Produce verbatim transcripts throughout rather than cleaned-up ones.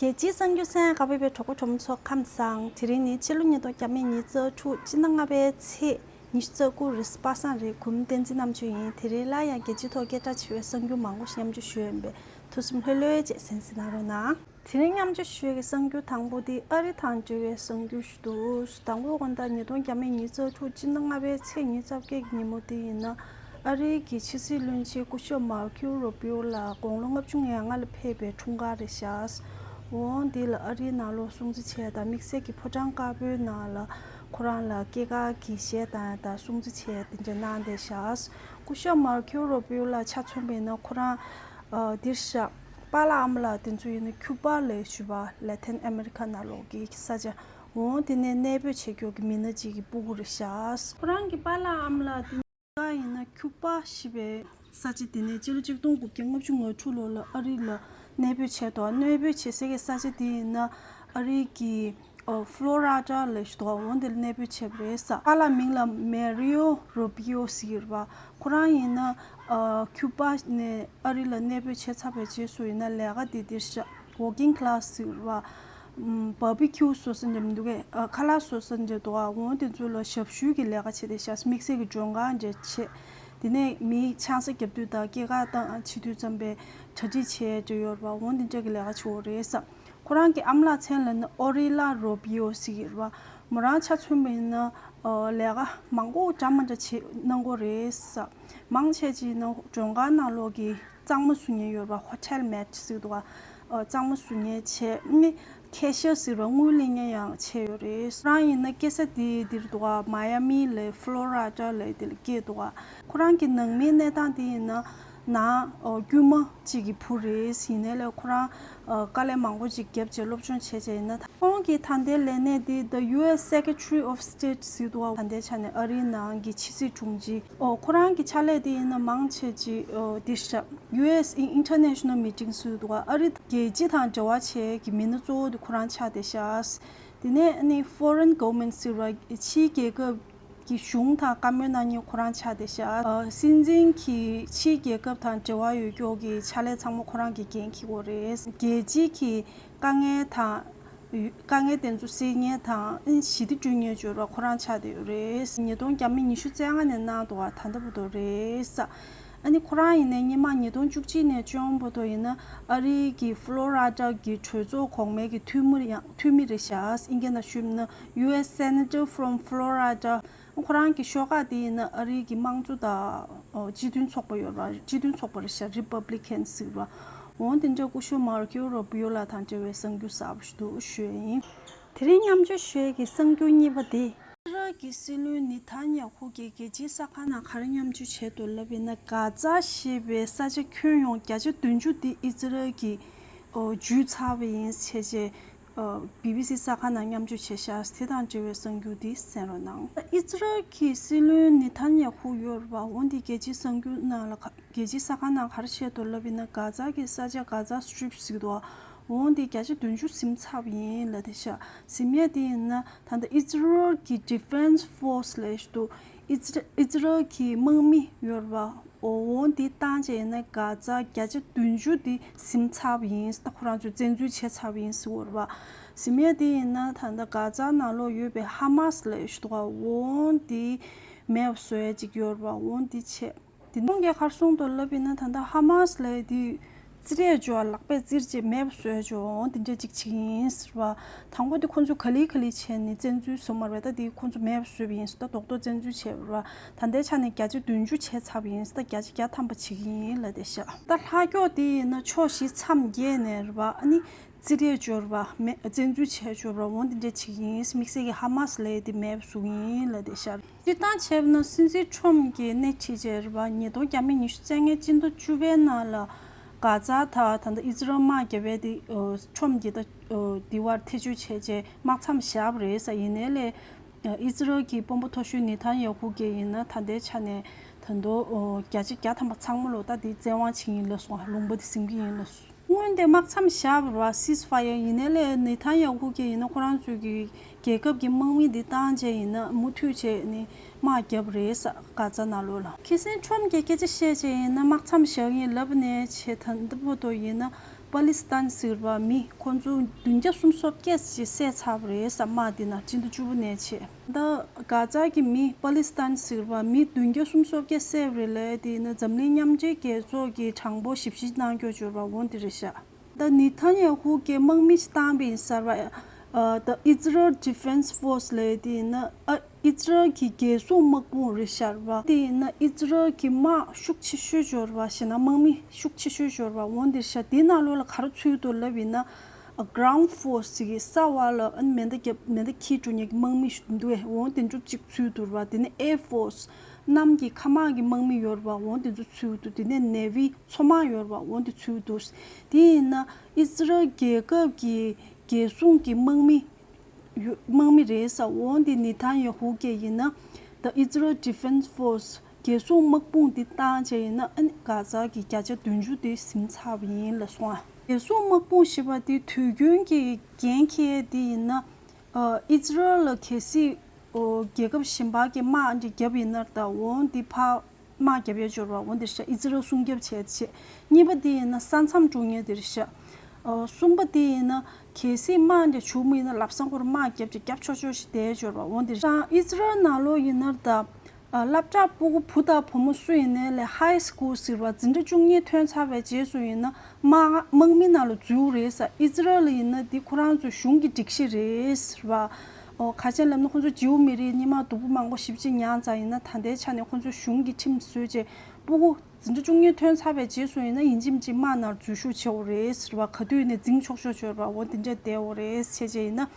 རྒྱལ་སྤྱིའི་གསར་འགྱུར་གསན་ག་པར་བའི་གྲོགས་པོ་གྲོགས་མོ་ཚོ་ཁམས་བཟང་། དེ་རིང་ནི་ཕྱི་ལོ་ཉིས་སྟོང་ཉི་ཤུ་རྩ་དྲུག་སྤྱི་ཟླ་ལྔ་པའི་ཚེས་ཉི་ཤུ་རྩ་དགུ་རེད། པ་སངས་རེད། གུས་མོ་བསྟན་འཛིན་རྣམ་དཔྱོད་ཡིན། དེ་རིང་སླར་ཡང་རྒྱལ་སྤྱིའི་ཐོག་སྐད་གྲགས་ཆེ་བའི་གསར་འགྱུར་མང་པོ་ཞིག་མཉམ་སྤྱོད་ཞུ་ཡོད་པས་ཐུགས་སེམས་ལྷོད་ལྷོད་བྱས་གསན་གཟིགས་གནང་རོགས་གནང་། དེ་རིང་མཉམ་སྤྱོད་ཞུ་ཡས་ཀྱི་གསར་འགྱུར་དང་པོ་དེ་ཨ་རི་དང་འབྲེལ་བའི་གསར་འགྱུར་ཞིག་འདུག་དང་པོ་དགོང་དག་ཉིས་སྟོང་ཉི་ཤུ་རྩ་དྲུག་སྤྱི་ཟླ་ལྔ་པའི་ཚེས་ཉི་ཤུ་རྩ་བརྒྱད་ཀྱི་ཉིན་མོ་དེ་ཡིན་ན། ཨ་རིའི་གི་ཕྱི་སྲིད་བློན་ཆེན་སྐུ་ཞབས་མར་ཁེའུ་རུ་བྷི་ཨོ་ལགས་དགུང་ལོ་ལྔ་བཅུ་ང་ལྔ་ལ་ཕེབས་པའི་འཁྲུངས་སྐར་རེད་ཤག་འོང་འདི་ལ་ཨ་རིའི་ནང་ལོགས་སྲུང་བརྩི་བྱས་དང་དམིགས་བསལ་གྱི་ཕོ་བྲང་དཀར་པོའི་ནང་ལ་ཁོ་རང་ལ་སྐྱེས་སྐར་གྱི་གཞས་བཏང་ཡ་དང་སྲུང་བརྩི་བྱས་དེ་འདྲ་གནང་བསྡད་ཤག་སྐུ་ཞབས་མར་ཁེའུ་རུ་བྷི་ཨོ་ལགས་ཆ་མཚོན་པ་ཡིན་ན་ཁོ་རང་ཨ་འདིར་ཤག་པཱ་ལགས་ཨ་མ་ལགས་དེ་ཚོ་ཡིན་ན་ཁྱུ་པ་ལ་བཞུགས་པ་ལ་ཏིན་ཨ་མེ་རི་ཁ་ནང་ལོགས་ཀྱི་ས་ཆ། འོང་དེ་ནས་གནས་སྤོས་བྱེད་མཁན་གྱི་མི་སྣ་གཅིག་གི་སྤུ་གུ་རེད་ཤག་ཁོ་རང་གི་པཱ་ལགས་ཨ་མ་ལགས་དེ་ག་ཡིན་ན་ཁྱུ་པ་ཞེས་པའི་ས་ཆ་དེ་ནས་སྤྱི་ལོ་ཆིག་སྟོང་དགུ་བརྒྱ་ལྔ་བཅུ་ང་དྲུག་ལོ་ལ་ཨ་རི་ལ་གནས་སྤོས་བྱས་འདུག་གནས་སྤོས་བྱེད་སའི་ས་ཆ་དེ་ཡིན་ན་ཨ་རི་གི་ཨོ་ཕློ་ར་ཌ་ལ་ཞུ་དོ། འོང་དེ་ལ་གནས་སྤོས་བྱས་པ་རེད་ས། པཱ་ལགས་མིང་ལ་མེ་རི་ཨོ་རུ་བྷི་ཨོ་ཟེར་གྱི་རེད་པ། ཁོ་རང་ཡིན་ན་ཨ་ཁྱུ་པ་ནས་ཨ་རི་ལ་གནས་སྤོས་བྱས་ཚར་བའི་རྗེས་སུ་ཡིན་ན་ལས་ཀ་དེ་འདིར་ཤག་ཝོག་གིང་ཀ་ལཱ་སི་ཟེར་བ། བྷར་བྷི་ཁྱུ་བཟོ་ས་འདྲ་མི་འདུག་གས། ཨ་ཁ་ལག་བཟོ་ས་འདྲ་འདུག་ཨ་འོང་དེ་ཚོ་ལ་ཞབས་ཞུའི་གི་ལས་ཀ་བྱེད་བསྡད་ཤག་དམིགས་བསལ་གྱི་མགྲོན་ཁང་འདྲ་བྱེད། དེ་ནས་མིའི་ཆང་ས་རྒྱག་དུས་དང་སྐྱེས་སྐར་བཏང་བྱེད་དུས་ཙམ་པའི་གྲ་སྒྲིག་བྱས་འདྲ་ཡོད་རེད་པ། འོང་དེ་འདྲ་གི་ལས་ཀ་བྱེད་འོ་རེད་ས། ཁོ་རང་གི་ཨ་མ་ལགས་མཚན་ལ་ནི་ཨོ་རི་ལ་རོ་བྷི་ཨོ་ཟེར་གྱི་རེད་པ། མོ་རང་ཆ་མཚོན་པ་ཡིན་ན་ཨ་ལས་ཀ་མང་པོ་འདྲ་མི་འདྲ་བྱེད་གནང་གི་རེད་ས། མང་ཆེ་ཅིག་ཡིན་ན་མགྲོན་ཁང་ནང་ལོགས་ཀྱི་གཙང་མ་བཟོ་མཁན་ཡོད་རེད་པ། ཧོ་ཊེལ་མེ་ཌ་ཟེར་འདུག་ག་ཨ་གཙང་མ་བཟོ་མཁན་བྱས་ནི་ཁེ་ཤི་ཡར་ཟེར་བ་དངུལ་ལེན་མཁན་ཡང་བྱས་ཡོད་རེད། ཁོ་རང་ཡིན་ན་སྐྱེས་ས་དེ་འདིར་འདུག་ག་མ་ཡ་མི་ལ་ཕློ་ར་ཌ་ལ་དེ་ལ་སྐྱེས་འདུག་ག་ཁོ་རང་གི་ནང་མིའི་གནས་སྟངས་དེ་ཡིན་ན་ནང་ཨོ་དཀྱུས་མ་གཅིག་གི་བུ་རེད། ཡིན་ནའི་ལས་ཁོ་རང་ཨ་དཀའ་ལས་མང་པོ་ཅིག་བརྒྱབ་བྱས་སློབ་སྦྱོང་བྱས་བྱས་ཡིན་ན་ད་ཁོང་གི་ད་ལྟའི་ལས་གནས་དེ་The U S Secretary of State ཟེར་འདུག་ག་ད་ལྟའི་ཆ་ནས་ཨ་རིའི་ནང་གི་ཕྱི་སྲིད་དྲུང་ཆེ། ཨོ་ཁོ་རང་གི་ཕྱག་ལས་དེ་ཡིན་ན་མང་ཆེ་ཅིག་ཨོ་འདིར་ཤག U S in international meetings ཟེར་འདུག་ག་ཨ་རི་རྒྱལ་སྤྱི་དང་འབྲེལ་བ་བྱེད་ཀྱི་མི་སྣ་གཙོ་བོ་དེ་ཁོ་རང་ཆགས་བསྡད་ཤག་དེ་ནས་ཨ་ནི་foreign government ཟེར་བ་ཕྱིའི་རྒྱལ་ཁབ་ཀྱི་གཞུང་དང་བཀའ་མོལ་གནང་མཁན་ཁོ་རང་ཆགས་བསྡད་ཤག་ཨ་སྲིད་འཛིན་གྱིས་ཕྱིའི་རྒྱལ་ཁབ་དང་འབྲེལ་བ་ཡོད་མཁན་གྱི་ཕྱག་ལས་ཚང་མ་ཁོ་རང་གིས་འགན་འཁྱེར་གྱི་ཡོད་རེད། རྒྱལ་སྤྱི་གི་དཀའ་ངལ་དང་། དཀའ་ངལ་དེ་ཚོ་སེལ་མཁན་དང་ཞི་བདེ་བསྐྲུན་མཁན་བྱོས་རོགས་ཁོ་རང་ཆགས་བསྡད་ཡོད་རེད། ཉིས་སྟོང་ཉི་ཤུ་རྩ་ལྔ་ནས་གནང་འདུག་ག་ད་ལྟ་བར་དུ་རེད་ས། ཨ་ནི་ཁོ་རང་ཡིན་ནའི་སྔོན་མ་ཉིས་སྟོང་བཅུ་གཅིག་ནས་བཅོ་ལྔ་བར་དུ་ཡིན་ན་ཨ་རིའི་གི་ཕློ་ར་ཌ་གི་གྲོས་ཚོགས་གོང་མའི་གི་འཐུས་མི་ཡང་འཐུས་མི་རེད་ཤག་ཨིན་སྐད་ནང་ཞུས་ན་U S Senator from Florida། ཁོ་རང་གི་ཤོག་ཁག་དེ་ཡིན་ན་ཨ་རིའི་གི་དམངས་གཙོ་དང་སྤྱི་མཐུན་ཚོགས་པ་ཡོད་ར། སྤྱི་མཐུན་ཚོགས་པ་རེད་ཤག Republican ཟེར་བ། འོང་དེ་འདྲ་སྐུ་ཞབས་མར་ཁེའུ་རུ་བྷི་ཨོ་ལགས་དང་འབྲེལ་བའི་གསར་འགྱུར་གསར་པ་ཞིག་འདུག་ཞུ་ཡ་ཡིན། དེ་རིང་མཉམ་སྤྱོད་ཞུ་ཡས་ཀྱི་གསར་འགྱུར་གཉིས་པ་དེ། ཨི་ཛི་རལ་གྱི་སྲིད་བློན་ནེ་ཐན་ཡ་ཧུ་གིས་རྒྱལ་སྤྱིའི་གསར་ཁང་ནང་ག་རེ་མཉམ་སྤྱོད་བྱས་འདུག་ལབ་ཡིན་ན། གྷ་ཛ་ཞེས་པའི་ས་ཆ་ཁྱོན་ཡོངས་བརྒྱ་ཆ་བདུན་ཅུ་དེ་ཨི་ཛི་རལ་གྱིས་འཇུས་ཚར་བ་ཡིན་ཞེས་བྱས། བྷི་བྷི་སི་གསར་ཁང་ནང་མཉམ་སྤྱོད་བྱས་ཤག་དེ་དང་འབྲེལ་བའི་གསར་འགྱུར་འདི་གསན་རོགས་གནང་། ཨི་ཛི་རལ་གྱི་སྲིད་བློན་ནེ་ཐན་ཡ་ཧུ་ཡོད་རེད་པ། འོ་འདི་རྒྱལ་སྤྱིའི་གསར་འགྱུར་ནང་ལ་ག་རྒྱལ་སྤྱིའི་གསར་ཁང་ནང་ག་རེ་བཤད་འདུག་ལབ་ཡིན་ན། གྷ་ཛ་གི་ས་ཆ་གྷ་ཛ་སི་ཊི་རིབ་ཟེར་འདུག་འོ་འདི་བརྒྱ་ཆ་བདུན་ཅུ་ཟིན་ཚར་བ་ཡིན་ལབ་བསྡད་ཤག་ཟིན་ཡས་དེ་ཡིན་ན་ད་ལྟ་ཨི་ཛི་རལ་གྱི་Defense Force ལབ་ཡས་ཞིག་འདུག་ཨི་ཛི་ཨི་ཛི་རལ་གྱི་དམག་མི་ཡོད་རེད་པ། འོ་འོ་འདི་བཏང་བྱས་ཡིན་ན་གྷ་ཛ་བརྒྱ་ཆ་བདུན་ཅུ་འདི་ཟིན་ཚར་བ་ཡིན། ད་ཁོ་རང་ཚོས་བཙན་འཛུལ་བྱས་ཚར་བ་ཡིན་ཟེར་བ་རེད་པ། ཟིན་ཡས་དེ་ཡིན་ན་ད་ལྟ་གྷ་ཛ་ནང་ལོགས་ཡོད་པའི་ཧ་མཱ་སི་ལབ་ཡས་ཞིག་འདུག་ག་འོ་འདི་མེད་པ་བཟོ་ཡས་ཅིག་ཡོད་རེད་པ། འོ་འདི་བྱས། དེ་ནང་གི་ག་རེ་གསུངས་འདུག་ལབ་ཡིན་ན། ད་ལྟ་ཧ་མཱ་སི་ལབ་ཡས་དེ་བཙིར་ཡས་བྱས་ལག་པས་བཙིར་བྱས་མེད་པ་བཟོས་བྱས་འོང་དེ་འདྲ་ཅིག་བྱེད་ཀྱི་ཡིན་ཟེར་བ། དང་པོ་དེ་ཁོང་ཚོས་ག་ལེ་ག་ལེ་བྱས་ནས་བཙན་འཛུལ་བཟོས་མ་རེད། ད་དེ་ཁོང་ཚོས་མེད་པ་བཟོས་པ་ཡིན་ཟེར། ད་རྡོག་རྡོག་བཙན་འཛུལ་བྱས་པ་རེད་བ། ད་ལྟའི་ཆ་ནས་བརྒྱ་ཆ་བདུན་ཅུ་བྱས་ཚར་བ་ཡིན་ཟེར། ད་བརྒྱ་ཆ་བརྒྱ་ཐམ་པ་བྱེད་ཀྱི་ཡིན་ལབ་བསྡད་ཤག་ད་ལྷག་ཀྱོག་དེ་ཡིན་ན་ཕྱོགས་བཞི་མཚམས་བརྒྱད་ནས་རེད་བ། ཨ་ནི། བཙིར་ཡས་བྱས་པ་མེད། བཙན་འཛུལ་བྱས་བྱས་པ་འོང་དེ་འདྲ་བྱེད་ཀྱི་ཡིན། དམིགས་བསལ་གྱི་ཧ་མཱ་སི་ལབ་ཡས་དེ་མེད་པ་བཟོ་གི་ཡིན་ལབ་བསྡད་ཤག་སྤྱིར་བཏང་བྱས་པ་ན་སྲིད་འཛིན་ཁྲོམ་གྱིས་སྣེ་ཁྲིད་བྱས་རེད་བ། ཉིས་སྟོང་ཉི་ཤུ་རྩ་ལྔའི་སྤྱི་ཟླ་བཅུ་པའི་ནང་ལ་གྷ་ཛ་དང་ད་ལྟ་ཨི་ཛི་རལ་དམག་རྒྱབ་ཡས་དེ་ཁྲོམ་གྱིས་ད་དེ་བར་ཐེ་བྱུས་བྱས་བྱས་དམག་མཚམས་བཞག་པ་རེད་ཟེར། ཡིན་ནའི་ལས་ཨི་ཛི་རལ་གྱི་དཔོན་པོ་མཐོ་ཤོས་ནེ་ཐན་ཡ་ཧུ་གིས་ཡིན་ན་ད་ལྟའི་ཆ་ནས་ད་དུང་བརྒྱ་ཆ་བརྒྱ་ཐམ་པ་ཚང་མ་ལོ་ད་དེ་བཙན་དབང་བྱེད་ཀྱི་ཡིན་ལབ་སོང་། ལུང་པ་དེ་ཟིན་གྱི་ཡིན་ལབ་སོང་། སྔོན་དེ་དམག་མཚམས་བཞག་པ་རེད་བ། སིས་ཕ་ཡར། ཡིན་ནའི་ལས་ནེ་ཐན་ཡ་ཧུ་གིས་ཡིན་ན་ཁོ་རང་ཚོའི་གི་རྒྱལ་ཁབ་ཀྱི་དམག་མི་འདི་བཏང་བྱས་ཡིན་ན་མུ་མཐུད་བྱས་ནས་དམག་རྒྱབ་རེད་ས། གྷ་ཛ་ནང་ལོགས་ལ། ཁ་སང་ཁྲོམ་གྱིས་སྐད་ཆ་བཤད་བྱས་ཡིན་ན་དམག་མཚམས་བཞག་ཡིན་ལབ་ནས་བྱས། ད་ལྟ་བར་དུ་ཡིན་ན་ པ་ལི་སི་ཐན་ཟེར་བ་མི་ཁོ་ཚོ་བདུན་བརྒྱ་སུམ་ཅུ་སོ་བརྒྱད་ཅིག་བསད་ཚར་བ་རེད་ཟེར། དམག་དེ་ནང་སྤྱི་ཟླ་བཅུ་པ་ནས་བྱས། ད་གྷ་ཛ་གི་མི་པ་ལི་སི་ཐན་ཟེར་བ་མི་བདུན་བརྒྱ་སུམ་ཅུ་སོ་བརྒྱད་བསད་པ་རེད་ལབ་དེ་ཡིན་ན་འཛམ་གླིང་མཉམ་འབྲེལ་རྒྱལ་ཚོགས་ཀྱི་གྲངས་འབོར་ཞིབ་བཤེར་གནང་སྐྱོར་འབྱོར་བ་འོང་དེ་རེད་ཤག་ད་ནེ་ཐན་ཡ་ཧུ་གིས་དམག་མི་ཞིག་བཏང་པ་ཡིན་ཟེར་བ། ཨ། The Israel Defense Force ལབ་དེ་ཡིན་ན། ཨ། ཨི་ཛི་རལ་གྱི་རྒྱལ་སྲུང་དམག་དཔུང་རེད་ཤག་པ། དེ་ཡིན་ན་ཨི་ཛི་རལ་གྱི་དམག་ཤུགས་ཆེ་ཤོས་འབྱོར་བ་ཞེ་ན་དམག་མི་ཤུགས་ཆེ་ཤོས་འབྱོར་བ་འོང་དེ་རེད་ཤག་དེའི་ནང་ལོགས་ལ་ག་རེ་ཚུད་འདུག་ལབ་ཡིན་ན། ཨ། Ground Force ཟེར་གྱི་ས་བ་ལ་ཨ་ནི་མེ་མདའ་རྒྱབ་མེ་མདའ་འཁྱེར་འགྲོ་མཁན་གྱི་དམག་མི་ཞིག་འདུག་གས། འོང་དེ་ཚོ་གཅིག་ཚུད་འདུག་པ། དེ་ནས་Air Force གནམ་གྱི་མཁའ་དམག་གི་དམག་མི་ཡོད་པ་འོང་དེ་ཚོ་ཚུད་འདུག་དེ་ནས་Navy མཚོ་དམག་ཡོད་པ་འོང་དེ་ཚུད་འདུག་དེ་ཡིན་ན་ཨི་ཛི་རལ་རྒྱལ་ཁབ་ཀྱི་རྒྱལ་སྲུང་གི་དམག་མི་ཡོད། དམག་མི་རེད་ཟེར། འོང་དེ་ནེ་ཐན་ཡ་ཧུ་གིས་ཡིན་ན། The Israel Defense Force རྒྱལ་སྲུང་དམག་དཔུང་འདི་བཏང་བྱས་ཡིན་ན་ཨ་ནི་གྷ་ཛ་གི་བརྒྱ་ཆ་བདུན་ཅུ་དེ་ཟིན་ཚར་བ་ཡིན་ལབ་སོང་ཨ། རྒྱལ་སྲུང་དམག་དཔུང་ཞེས་པ་དེ་དུས་རྒྱུན་གྱི་འགན་འཁྱེར་དེ་ཡིན་ན། ཨ། ཨི་ཛི་རལ་ལ་གལ་སྲིད། ཨོ། རྒྱལ་ཁབ་གཞན་པ་གི་དམག་འདི་བརྒྱབ་ཡིན་ན་ད་འོང་དེ་ཕར་དམག་རྒྱབ་ཡ་འབྱོར་བ་འོང་དེ་རེད་ཤག་ཨི་ཛི་རལ་སྲུང་སྐྱོབ་བྱས་བྱས། གཉིས་པ་དེ་ཡིན་ན་ས་མཚམས་འགྲོ་མཁན་དེ་རེད་ཤག་ཨོ། གསུམ་པ་དེ་ཡིན་ན་གལ་སྲིད་དམག་འདི་བྱུང་མིན་ན་ལབ་སང་ཁོར་དམག་རྒྱབ་ཅིག་རྒྱབ་ཆོག་ཆོག་ཞིག་བསྡད་འབྱོར་བ་འོང་དེ་རེད་ཤག་ཨི་ཛི་རལ་ནང་ལོགས་ཡིན་ན་ད། ཨ། སློབ་གྲྭ་ཕྲུ་གུ་བུ་དང་བུ་མོ་སུ་ཡིན་ནའི་ལས་high school ཟེར་བ་འཛིན་གྲྭ་བཅུ་གཉིས་ཐོན་ཚར་བའི་རྗེས་སུ་ཡིན་ན་དམག་དམག་མི་ནང་ལ་འཛུལ་རེད་ཟེར། ཨི་ཛི་རལ་ལ་ཡིན་ན་འདི་ཁོ་རང་ཚོའི་གཞུང་གི་སྒྲིག་གཞི་རེད་ཟེར་བ། ཨོ། ག་རེ་ལབ་ན་ཁོ་ཚོ་ཇིའུ་མི་རིགས་སྔོན་མ་སྡུག་པོ་མང་པོ་ཞེ་པོ་ཅིག་མྱངས་ཙང་ཡིན་ན་ད་ལྟའི་ཆ་ནས་ཁོ་ཚོའི་གཞུང་གིས་ཁྲིམས་བཟོས་བྱས་ཕྲུ་གུ་འཛིན་གྲྭ་བཅུ་གཉིས་ཐོན་ཚར་བའི་རྗེས་སུ་ཡིན་ན་ཡིན་གཅིག་མིན་གཅིག་དམག་ནང་འཛུལ་ཞུགས་བྱེད་དགོས་རེད་ཟེར་བ། ག་དུས་ནས་འཛིང་ཆོག་ཆོག་ཆོག་བ་འོ་དེ་འདྲས་བསྡད་དགོས་རེད་ཟེར་བྱས་ཡིན་ན།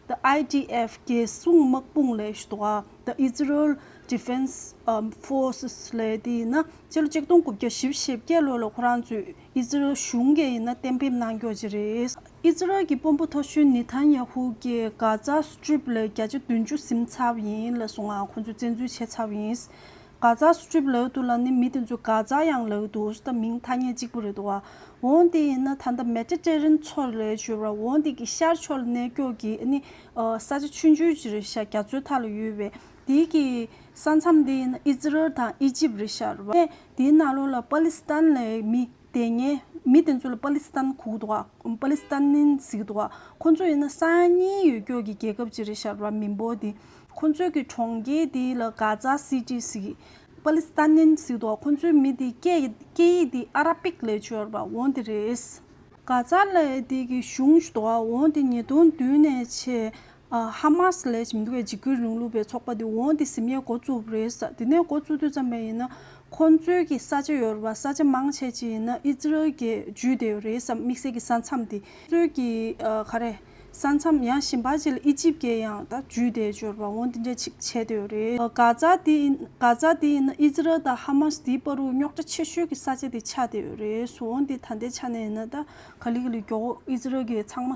The I D F རྒྱལ་སྲུང་དམག་དཔུང་ལབ་ཞིག་འདུག་ག The Israel Defense, um, Forces ལབ་དེ་ཡིན་ན་ཕྱི་ལོ་ཆིག་སྟོང་དགུ་བརྒྱ་བཞི་བཅུ་ཞེ་བརྒྱད་ལོ་ལ་ཁོ་རང་ཚོས་ཨི་ཛི་རལ་གཞུང་གིས་ཡིན་ན་གཏན་འབེབས་གནང་རྒྱུ་ཅིག་རེད། ཨི་ཛི་རལ་གྱི་དཔོན་པོ་མཐོ་ཤོས་ནེ་ཐན་ཡ་ཧུ་གིས་གྷ་ཛ་སི་ཊི་རིབ་ལ་བརྒྱ་ཆ་བདུན་ཅུ་ཟིན་ཚར་བ་ཡིན་ལབ་སོང་ང་། ཁོ་ཚོས་བཙན་འཛུལ་བྱས་ཚར་བ་ཡིན། གྷ་ཛ་སི་ཊི་རིབ་ལབ་འདུག་ལབ་ནི་མི་དེ་ཚོ་གྷ་ཛ་ཡང་ལབ་འདུག་ད་མིང་ཐ་སྙད་གཅིག་པ་རེད་འདུག་ག་འོན་ཏེ་ཡིན་ན་ད་ལྟ་མེ་ཌི་ཊེ་རེ་ནི་ཡན་མཚོ་ལབ་ཞུ་བ་འོན་ཏེ་གི་ཤར་ཕྱོགས་ལ་གནས་སྐྱོ་གི་ཨ་ནི་ཨ་ས་ཆ་ཆུང་ཆུང་ཅིག་རེད་ཤག་རྒྱ་མཚོའི་མཐའ་ལ་ཡོད་པའི་དེའི་གི་ས་མཚམས་དེ་ཡིན་ན་ཨི་ཛི་རལ་དང་ཨི་ཇིབ་རེད་ཤག་རེད་པ། དེའི་ནང་ལོགས་ལ་པ་ལི་སི་ཐན་ལབ་མི་དེ་ངའི་མི་དེ་ཚོ་ལ་པ་ལི་སི་ཐན་གོ་གི་འདུག་ག་པ་ལི་སི་ཐན་ནིན་ཟེར་གི་འདུག་ག་ཁོ་ཚོ་ཡིན་ན་ས་ཡ་གཉིས་ཡོད་སྐྱོ་གི་རྒྱལ་ཁབ་ཅིག་རེད་ཤག་རེད་པ། མི་འབོར་དེ། ཁོ་ཚོའི་གི་གྲོང་ཁྱེར་དེ་ལ་གྷ་ཛ་སི་ཊི་ཟེར་གི་པ་ལི་སི་ཐན་ནིན་ཟེར་གི་འདུག་ག་ཁོ་ཚོའི་མི་དེ་སྐད་སྐད་ཡིག་དེ་ཨ་ར་བིག་ལབ་ཀྱི་ཡོད་རེད་པ། འོ་དེ་རེད། གྷ་ཛ་ལབ་དེ་གི་གཞུང་ཞིག་འདུག་ག་འོ་དེ་ཉིས་སྟོང་བདུན་ནས་བྱས། ཨ། ཧ་མ་སི་ལབ་ཀྱི་མི་འདུག་གས། འཇིགས་སྐུལ་རིང་ལུགས་པའི་ཚོགས་པ་དེ་འོ་དེ་ཟིན་ཡས་འགོ་བཙུགས་པ་རེད་ཟེར། དེ་ནས་འགོ་བཙུགས་དུས་ཙམ་པ་ཡིན་ན་ཁོང་ཚོའི་གི་ས་ཆ་ཡོད་རེད་པ། ས་ཆ་མང་ཆེ་ཅིག་ཡིན་ན་ཨི་ཛི་རལ་གྱིས་འཇུས་བསྡད་ཡོད་རེད་ཟེར། དམིགས་བསལ་གྱི་ས་མཚམས་དེ་ཁོང་ཚོའི་གི་ཨ། ག་རེ། ས་མཚམས་ཡང་གཞན་པ་ཅིག་ལ་ཨི་ཇིབ་ཀྱིས་ཡང་ད་འཇུས་བསྡད་ཡོད་རེད་པ། འོ་དེ་འདྲ་ཅིག་བྱས་བསྡད་ཡོད་རེད། ཨ། གྷ་ཛ་དེ་ཡིན་གྷ་ཛ་དེ་ཡིན་ན་ཨི་ཛི་རལ་དང་ཧ་མ་སི་དེའི་བར་དུ་རྙོག་དྲ་ཆེ་ཤོས་ཀྱི་ས་ཆ་དེ་ཆགས་བསྡད་ཡོད་རེད་ཟེར། འོ་དེ་ད་ལྟའི་ཆ་ནས་ཡིན་ན་ད་ག་ལེ་ག་ལེ་མགྱོགས་པོ་ཨི་ཛི་རལ་གྱིས་ཚང་མ་